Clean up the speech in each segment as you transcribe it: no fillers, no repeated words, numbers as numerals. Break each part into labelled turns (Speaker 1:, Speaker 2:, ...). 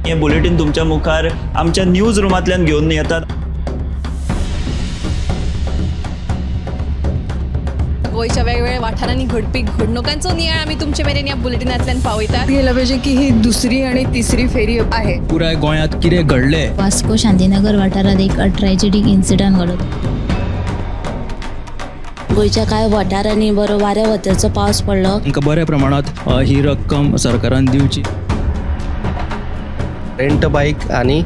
Speaker 1: हे बुलेटीन तुमच्या मुखार आमच्या न्यूज रुमांतल्यान घेवन येतात.
Speaker 2: गोंयच्या वेगवेगळ्या वाठारांनी घडपी घडणुकांचो नियाळ आमी तुमचे मेरेन ह्या बुलेटिनांतल्यान पावयतात.
Speaker 3: गेला पाहिजे की ही दुसरी आणि तिसरी फेरी आहे.
Speaker 4: पुराय गोंयांत कितें घडलें.
Speaker 5: वास्को शांतीनगर वाठारांत एक ट्रॅजेडीक इन्सिडंट घडलो.
Speaker 6: गोंयच्या कांय वाठारांनी बरो वाऱ्या वताचो पावस पडलो.
Speaker 4: तांकां बऱ्या प्रमाणांत ही रक्कम सरकारान दिवची.
Speaker 7: रेंट बायक आनी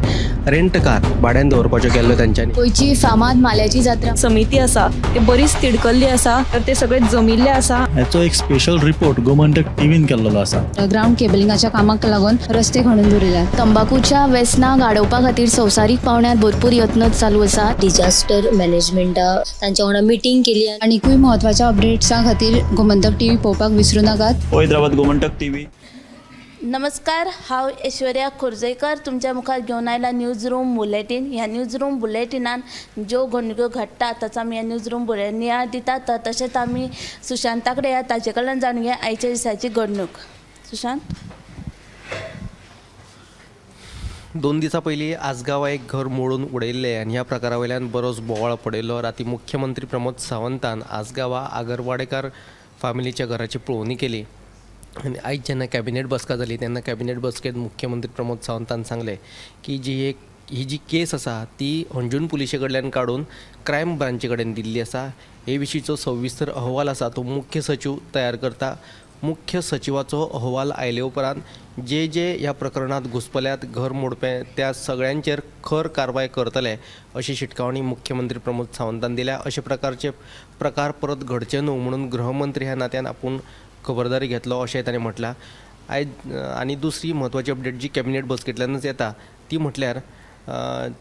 Speaker 7: रेंट कार भाड्यान दवरपाच्यो केल्ल्यो तेंच्यांनी.
Speaker 3: गोंयची फामाद माल्याची जात्रा
Speaker 8: समिती आसा ते बरीच तिडकल्ली आसा, तर ते सगळे जमिल्ले आसा.
Speaker 9: हाचो एक स्पेशल रिपोर्ट गोमंतक टीव्हीन केल्लो आसा.
Speaker 3: ग्रावंड केबलिंगाच्या कामाक लागून रस्ते खणून दवरिल्यात.
Speaker 6: तंबाकूच्या वेसनाक आडोवपा खातीर संवसारीक पावंड्यार भरपूर यत्न चालू आसा.
Speaker 5: डिजास्टर मॅनेजमेंटा तांच्या वांगडा मिटींग केली.
Speaker 3: आनीकूय म्हत्वाच्या अपडेट्सां खातीर गोमंतक टीव्ही पळोवपाक विसरूं नाकात.
Speaker 1: पळयत रावात गोमंतक टीव्ही.
Speaker 6: नमस्कार, हांव ऐश्वर्या खोर्जेकर तुमच्या मुखार घेवन आयला न्यूज रूम बुलेटीन. ह्या न्यूज रूम बुलेटिनान ज्यो घडणुको घडटा ताचो आमी ह्या न्यूज रूम बुलेटीन नियाळ दितात. तशेंच आमी सुशांता कडेन या ताचे कडल्यान जाणून घेया आयच्या दिसाची घडणूक. सुशांत,
Speaker 7: 2 दिसां पयलीं आसगांवां एक घर मोडून उडयल्लें आनी ह्या प्रकारा वयल्यान बरोच बोवाळ पडिल्लो. राती मुख्यमंत्री प्रमोद सावंतान आसगांवां आगरवाडेकार फॅमिलीच्या घराची पळोवणी केली आनी आयज जेन्ना कॅबिनेट बसका जाली तेन्ना कॅबिनेट बसकेंत मुख्यमंत्री प्रमोद सावंतान सांगलें की जी एक ही जी केस आसा ती हणजूण पुलिशे कडल्यान काडून क्रायम ब्रांची कडेन दिल्ली आसा. हे विशींचो सविस्तर अहवाल आसा तो मुख्य सचीव तयार करता. मुख्य सचिवाचो अहवाल आयले उपरांत जे जे ह्या प्रकरणांत घुसपल्यात घर मोडपे त्या सगळ्यांचेर खर कारवाय करतले अशी शिटकावणी मुख्यमंत्री प्रमोद सावंतान दिल्या. अशे प्रकारचे प्रकार परत घडचे न्हू म्हणून गृहमंत्री ह्या नात्यान आपूण खबरदारी घेतलो अशें ताणें म्हटलां. आयज आनी दुसरी म्हत्वाची अपडेट जी कॅबिनेट बसकेंतल्यानच येता ती म्हटल्यार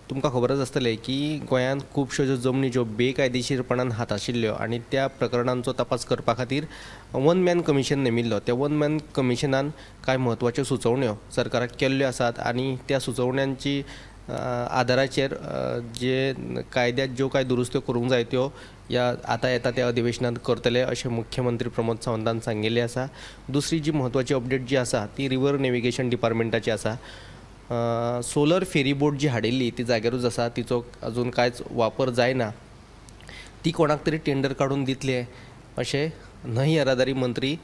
Speaker 7: तुमकां खबरच आसतलें की गोंयांत खुबश्यो ज्यो जमनी ज्यो बेकायदेशीरपणान हाताशिल्ल्यो आनी त्या प्रकरणांचो तपास करपा खातीर वन मॅन कमिशन नेमिल्लो. त्या वन मॅन कमिशनान कांय म्हत्वाच्यो सुचोवण्यो सरकाराक केल्ल्यो आसात आनी त्या सुचोवण्यांची आदाराचेर जे कायद्यात ज्यो कांय दुरुस्त्यो करूंक जाय त्यो ह्या आतां येता त्या अधिवेशनांत करतले अशें मुख्यमंत्री प्रमोद सावंतान सांगिल्लें आसा. दुसरी जी म्हत्वाची अपडेट जी आसा ती रिवर नेविगेशन डिपार्टमेंटाची आसा. सोलर फेरी बोट जी हाडिल्ली ती जाग्यारूच आसा, तिचो अजून कांयच वापर जायना. ती कोणाक तरी टेंडर काडून दितले अशें न्हंय येरादारी मंत्री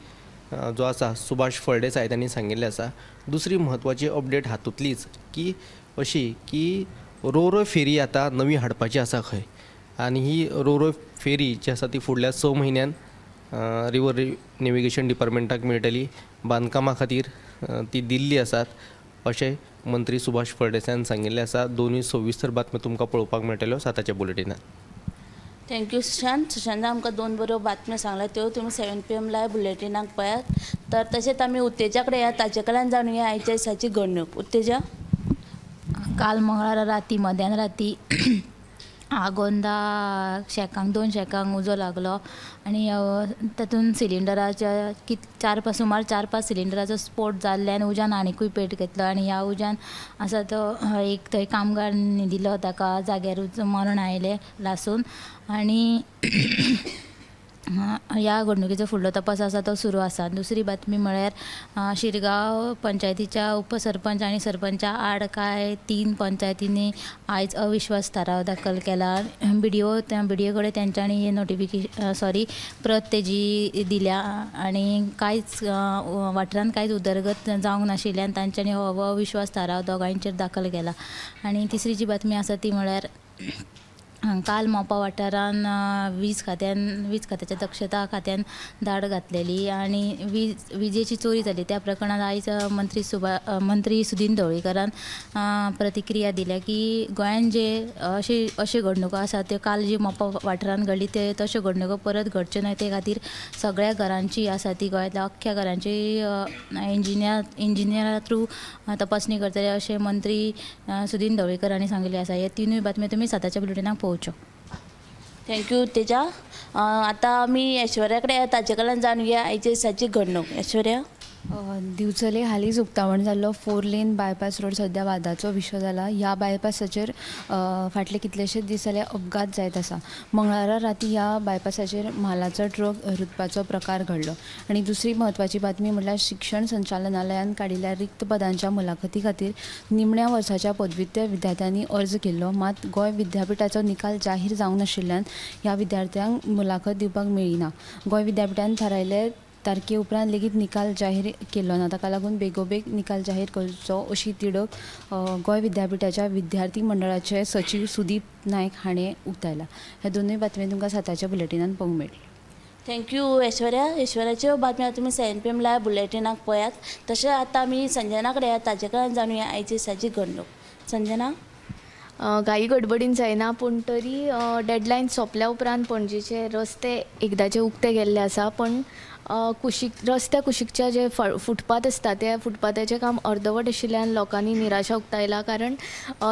Speaker 7: जो आसा सुभाष फळदेसाय तांणी सांगिल्लें आसा. दुसरी म्हत्वाची अपडेट हातूंतलीच की अशी की रोरो फेरी आतां नवी हाडपाची आसा खंय आनी ही रोरो फेरी जी आसा ती फुडल्या 6 म्हयन्यान रिवर नेविगेशन डिपार्टमेंटाक मेळटली. बांदकामा खातीर ती दिल्ली आसात अशें मंत्री सुभाष फळदेसायान सांगिल्लें आसा. दोनूय सविस्तर बातम्यो तुमकां पळोवपाक मेळटल्यो 7च्या बुलेटिनान.
Speaker 6: Thank you Sushant. सुशांतान आमकां 2 बऱ्यो बातम्यो सांगल्या त्यो तुमी 7 PM live बुलेटिनाक पळयात. तर तशेंच आमी उत्तेजा कडेन या ताचे कडल्यान जाणून घेया आयच्या दिसाची घडणूक. उत्तेजा,
Speaker 5: काल मंगळारा राती मध्यान राती आगोंदा शेकांक 2 शेकांक उजो लागलो आनी तातूंत सिलिंडराच्या चार सुमार 4-5 सिलिंडराचो स्फोट जाल्ल्यान उज्यान आनिकूय पेट घेतलो आनी ह्या उज्यान आसा तो एक थंय कामगार न्हिदिल्लो ताका जाग्यारूच मरण आयलें लासून. आनी ह्या घडणुकेचो फुडलो तपास आसा तो सुरू आसा. दुसरी बातमी म्हळ्यार शिरगांव पंचायतीच्या उपसरपंच आनी सरपंचा आड कांय 3 पंचायतींनी आयज अविश्वास थाराव दाखल केला. बीडीओ कडेन तेंच्यांनी हे नोटिफिकेशन सॉरी प्रत तेजी दिल्या आनी कांयच वाठारांत कांयच उदरगत जावंक नाशिल्ल्यान तांच्यांनी हो अविश्वास थाराव दोगांयचेर दाखल केला. आनी तिसरी जी बातमी आसा ती म्हळ्यार काल मोपा वाठारान वीज खात्याच्या दक्षता खात्यान धाड घातलेली आनी विजेची चोरी जाली. त्या प्रकरणांत आयज मंत्री सुदीन ढवळीकरान प्रतिक्रिया दिल्या की गोंयांत जे अश्यो घडणुको आसा त्यो काल जी मोपा वाठारांत घडली ते तश्यो घडणुको परत घडच्यो न्हय ते खातीर सगळ्या घरांची आसा ती गोंयांतल्या अख्ख्या घरांची इंजिनियरा थ्रू तपासणी करतले अशें मंत्री सुदीन ढवळीकर हांणी सांगिल्लें आसा. हे तिनूय बातम्यो तुमी 7च्या बुलेटिनाक पळोवच्यो.
Speaker 6: Thank you Teja. आतां आमी ऐश्वर्या कडेन ताचे कडल्यान जाणून घेया आयच्या दिसाची घडणूक. ऐश्वर्या,
Speaker 3: दिवचले हालींच उक्तावण जाल्लो 4 लेन बायपास रोड सद्या वादाचो विशय जाला. ह्या बायपासाचेर फाटले कितलेशेच दीस जाले अपघात जायत आसा. मंगळारा राती ह्या बायपासाचेर म्हालाचो ट्रक रुतपाचो प्रकार घडलो. आनी दुसरी म्हत्वाची बातमी म्हळ्यार शिक्षण संचालनालयान काडिल्ल्या रिक्त पदांच्या मुलाखती खातीर निमण्या वर्साच्या पदव्युत्तर विद्यार्थ्यांनी अर्ज केल्लो. मात गोंय विद्यापिठाचो निकाल जाहीर जावंक नाशिल्ल्यान ह्या विद्यार्थ्यांक मुलाखत दिवपाक मेळ्ळी ना. गोंय विद्यापिठान थारायल्ले तारखे उपरांत लेगीत निकाल जाहीर केलो ना. ताका लागून बेगोबेग निकाल जाहीर करचो अशी तिडक गोंय विद्यापिठाच्या विद्यार्थी मंडळाचे सचीव सुदीप नायक हाणें उक्तायला. ह्या दोनूय बातमी तुमकां 7च्या बुलेटिनान पळोवंक मेळटली.
Speaker 6: Thank you Aishwarya. ऐश्वर्याच्यो बातम्यो तुमी 7 PM live बुलेटिनाक पळयात. तशें आतां आमी संजना कडेन या, ताजे कडेन जाणुया आयची दिसाची घडणूक. संजना,
Speaker 10: घाई गडबडीन जायना पूण तरी डेडलायन सोंपल्या उपरांत पणजेचे रस्ते एकदाचे उक्ते केल्ले आसा, पण कुशीक रस्त्या कुशीकच्या जे फुटपाथ आसता त्या फुटपाथाचें काम अर्दवट आशिल्ल्यान लोकांनी निराशा उक्तायला. कारण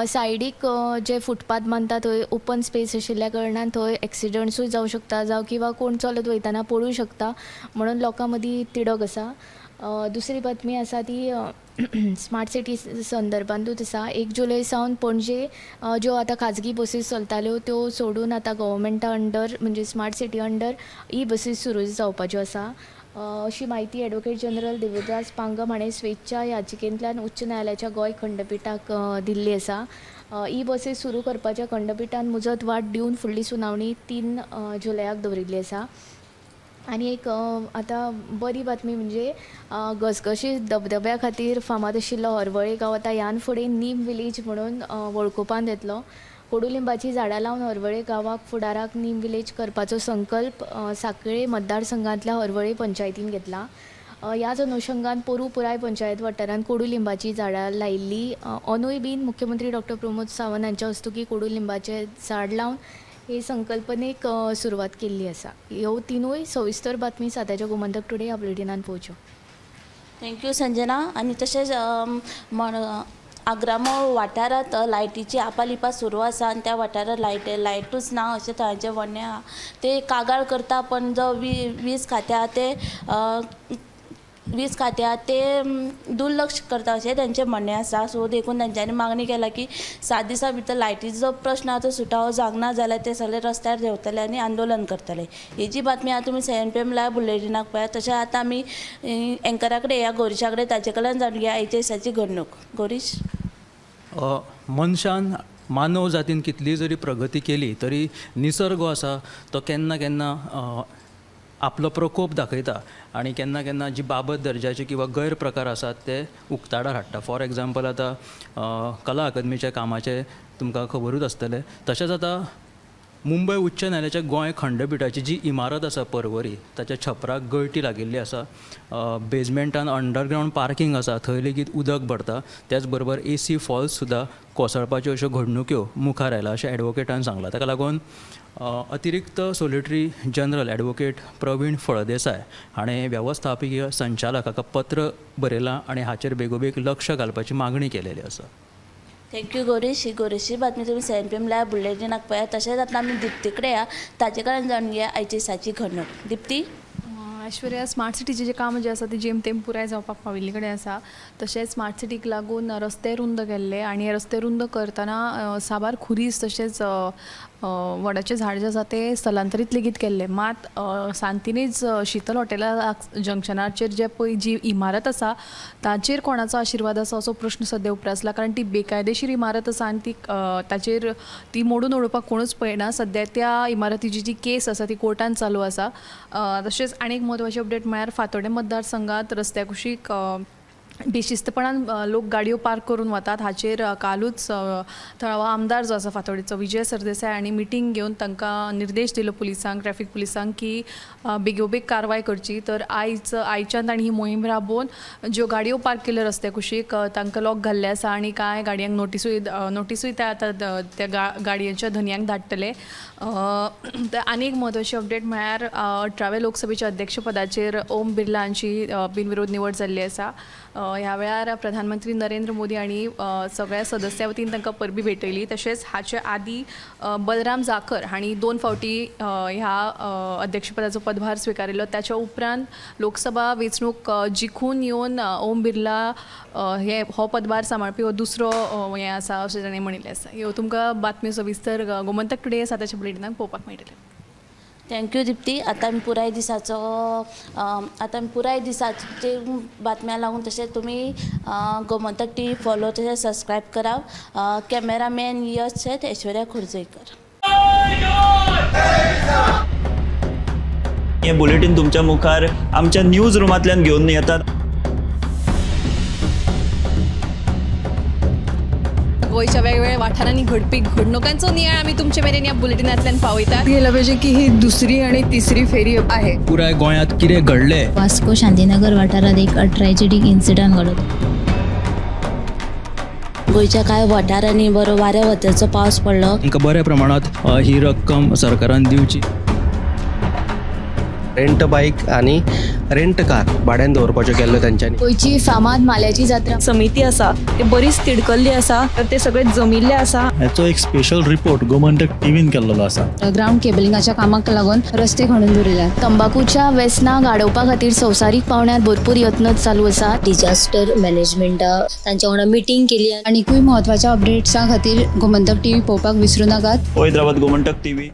Speaker 10: सायडीक जे फुटपाथ बांदता थंय ओपन स्पेस आशिल्ल्या कारणान थंय एक्सिडंट्सूय जावं शकता जावं किंवां कोण चलत वयतना पडूं शकता, म्हणून लोकां मदीं तिडक आसा. दुसरी बातमी आसा ती स्मार्ट सिटी संदर्भांतूच आसा. 1 जुलय सावन पणजे ज्यो आतां खाजगी बसीस चलताल्यो त्यो सोडून आतां गव्हर्मेंटा अंडर म्हणजे स्मार्ट सिटी अंडर ई बसीस सुरू जावपाच्यो आसा, अशी म्हायती एडवोकेट जनरल देविदास पांगम हाणें स्वेच्छा याचिकेंतल्यान उच्च न्यायालयाच्या गोंय खंडपिठाक दिल्ली आसा. ई बसीस सुरू करपाच्या खंडपिठान मुजत वाड दिवन फुडली सुनावणी 3 जुलयाक दवरिल्ली आसा. आनी एक आतां बरी बातमी म्हणजे घसघशीत धबधब्या खातीर फामाद आशिल्लो हरवळे गांव आतां ह्यान फुडें नीम विलेज म्हणून वळखुपांत येतलो. कोडुलिंबाचीं झाडां लावन हरवळे गांवाक फुडाराक नीम विलेज करपाचो संकल्प साखळे मतदारसंघांतल्या हरवळे पंचायतीन घेतला. ह्याच अनुशंगान पोरूं पुराय पंचायत वाठारांत कोडुलिंबाचीं झाडां लायिल्लीं. अंदूय बीन मुख्यमंत्री डॉक्टर प्रमोद सावंत हांच्या हस्तुकीं कोडुलिंबाचें झाड लावन हे संकल्पनेक सुरवात केल्ली आसा. ह्यो तिनूय सविस्तर बातमी 7च्या गोमंतक टुडे ह्या बुलेटिनान पळोवच्यो.
Speaker 6: Thank you Sanjana. आनी तशेंच आग्रामोळ वाठारांत लायटीची आपालिपा सुरू आसा आनी त्या वाठारांत लायटूच ना अशें थंयचें म्हणणें आहा. ते कागाळ करता, पण जो वीज खातें आहा ते वीज खातें आहा ते दुर्लक्ष करता अशें तेंचें म्हणणें आसा. सो देखून तेंच्यांनी मागणी केला की 7 दिसां भितर लायटीचो प्रश्न आहा तो सुटावो जावंक ना जाल्यार ते सगळे रस्त्यार देंवतले आनी आंदोलन करतले. ही जी बातमी आहा तुमी 7 PM live बुलेटिनाक पळयात. तशें आतां आमी एंकरा कडेन या गौरीशा कडेन, ताचे कडल्यान जाणून घेया आयच्या दिसाची घडणूक. गौरीश,
Speaker 4: मनशान मानव जातीन कितली जरी प्रगती केली तरी निसर्ग आसा तो केन्ना केन्ना आपलो प्रकोप दाखयता आनी केन्ना केन्ना जी बाबत दर्जाचे किंवा गैरप्रकार आसात ते उक्ताडार हाडटा. फॉर एग्जाम्पल आतां कला अकादमीच्या कामाचें तुमकां खबरूच आसतलें. तशेंच आतां मुंबय उच्च न्यायालयाच्या गोंय खंडपिठाची जी इमारत आसा परवरी, ताच्या छपराक गळटी लागिल्ली आसा. बेजमेंटान अंडरग्रावंड पार्किंग आसा, थंय लेगीत उदक भरता. त्याच बरोबर AC falls सुद्दां कोसळपाच्यो अश्यो घडणुक्यो मुखार आयला अशें एडवोकेटान सांगलां. ताका लागून अतिरिक्त solicitor general advocate Pravin Phaldesai हाणें वेवस्थापकीय संचालक हाका पत्र बरयलां आनी हाचेर बेगोबेग लक्ष घालपाची मागणी केलेली आसा.
Speaker 6: Thank you Gaurish. ही गौरीशची बातमी तुमी 7 PM live बुलेटिनाक पळयात. तशेंच आतां आमी दिप्ती कडेन या, ताचे कडेन जाणून घेया आयची दिसाची घडणूक. दिप्ती,
Speaker 2: ऐश्वर्या, स्मार्ट सिटीचें जें काम जें आसा तें जेमतेम पुराय जावपाक पाविल्ले कडेन आसा. तशेंच स्मार्ट सिटीक लागून रस्ते रुंद केल्ले आनी रस्ते रुंद करतना साबार खुरीस तशेंच वडाचें झाड जें आसा तें स्थलांतरीत लेगीत केल्लें. मात सांतिनेज शीतल हॉटेला जंक्शनाचेर जे पळय जी इमारत आसा ताचेर कोणाचो आशिर्वाद आसा असो प्रश्न सद्या उप्रासला, कारण ती बेकायदेशीर इमारत आसा आनी ती ताचेर ती मोडून उडोवपाक कोणूच पळयना. सद्या त्या इमारतीची जी केस आसा ती कोर्टान चालू आसा. तशेंच आनी एक म्हत्वाची अपडेट म्हळ्यार फातोडें मतदारसंघात रस्त्या कुशीक बेशिस्तपणान लोक गाडयो पार्क करून वतात हाचेर कालूच थळावो आमदार जो आसा फातोडेचो विजय सरदेसाय हांणी मिटींग घेवन तांकां निर्देश दिलो पुलिसांक, ट्रॅफिक पुलिसांक की बेगोबेग कारवाय करची. तर आयच्यान तांणी ही मोहीम राबोवन ज्यो गाडयो पार्क केल्यो रस्त्या कुशीक तांकां लॉक घाल्ले आसा आनी कांय गाडयांक नोटिसूय त्या आतां त्या गाडयांच्या धनयांक धाडटले. तर आनी एक म्हत्वाची अपडेट म्हळ्यार 18व्या लोकसभेच्या अध्यक्षपदाचेर ओम बिर्ला हांची बिनविरोध निवड जाल्ली आसा. ह्या वेळार प्रधानमंत्री नरेंद्र मोदी हांणी सगळ्या सदस्या वतीन तांकां परबी भेटयली. तशेंच हाचे आदी बलराम जाखर हांणी 2 फावटी ह्या अध्यक्षपदाचो पदभार स्विकारिल्लो. ताच्या उपरांत लोकसभा वेंचणूक जिखून येवन ओम बिर्ला हे हो पदभार सांबाळपी हो दुसरो हें आसा अशें ताणें म्हणिल्लें आसा. ह्यो तुमकां बातम्यो सविस्तर गोमंतक टुडे साताच्या बुलेटिनाक पळोवपाक मेळटलें.
Speaker 6: Thank you Dipti. आतां आमी पुराय दिसाचो आतां आमी पुराय दिसाचे बातम्या लागून तशें तुमी गोमंतक टीव्ही फॉलो तशें सबस्क्रायब करात. कॅमेरामॅन यश शेट, ऐश्वर्या खोर्जेकर.
Speaker 1: हे बुलेटीन तुमच्या मुखार आमच्या न्यूज रुमांतल्यान घेवन येतात.
Speaker 2: गोंयच्या वेगवेगळ्या वाठारांनी घडपी घडणुकांचो नियाळ आमी तुमचे मेरेन ह्या बुलेटिनांतल्यान पावयतात.
Speaker 8: गेला पाहिजे की ही दुसरी आणि तिसरी फेरी आहे.
Speaker 4: पुराय गोंयांत कितें घडलें.
Speaker 5: वास्को शांतीनगर वाठारांत एक ट्रॅजेडीक इन्सिडंट घडलो.
Speaker 6: गोंयच्या कांय वाठारांनी बरो वाऱ्या वताचो पावस पडलो.
Speaker 4: तांकां बऱ्या प्रमाणांत ही रक्कम सरकारान दिवची.
Speaker 7: रेंट बायक आनी रेंट कार भाड्यान दवरपाच्यो केल्ल्यो तेंच्यांनी.
Speaker 10: गोंयची फामाद म्हाल्याची जात्रा
Speaker 8: समिती आसा ते बरीच तिडकल्ली आसा, तर ते सगळे जमिल्ले आसा.
Speaker 9: हाचो एक स्पेशल रिपोर्ट गोमंतक टीव्हीन केल्लो आसा.
Speaker 3: ग्रावंड केबलिंगाच्या कामाक लागून रस्ते खणून दवरिल्यात.
Speaker 10: तंबाकूच्या वेसनाक आडोवपा खातीर संवसारीक पावंड्यार भरपूर यत्न चालू आसा.
Speaker 11: डिजास्टर मॅनेजमेंटा तांच्या वांगडा मिटींग केली.
Speaker 3: आनीकूय म्हत्वाच्या अपडेट्सां खातीर गोमंतक टीव्ही पळोवपाक विसरूं नाकात.
Speaker 1: पळयत रावात गोमंतक टीव्ही.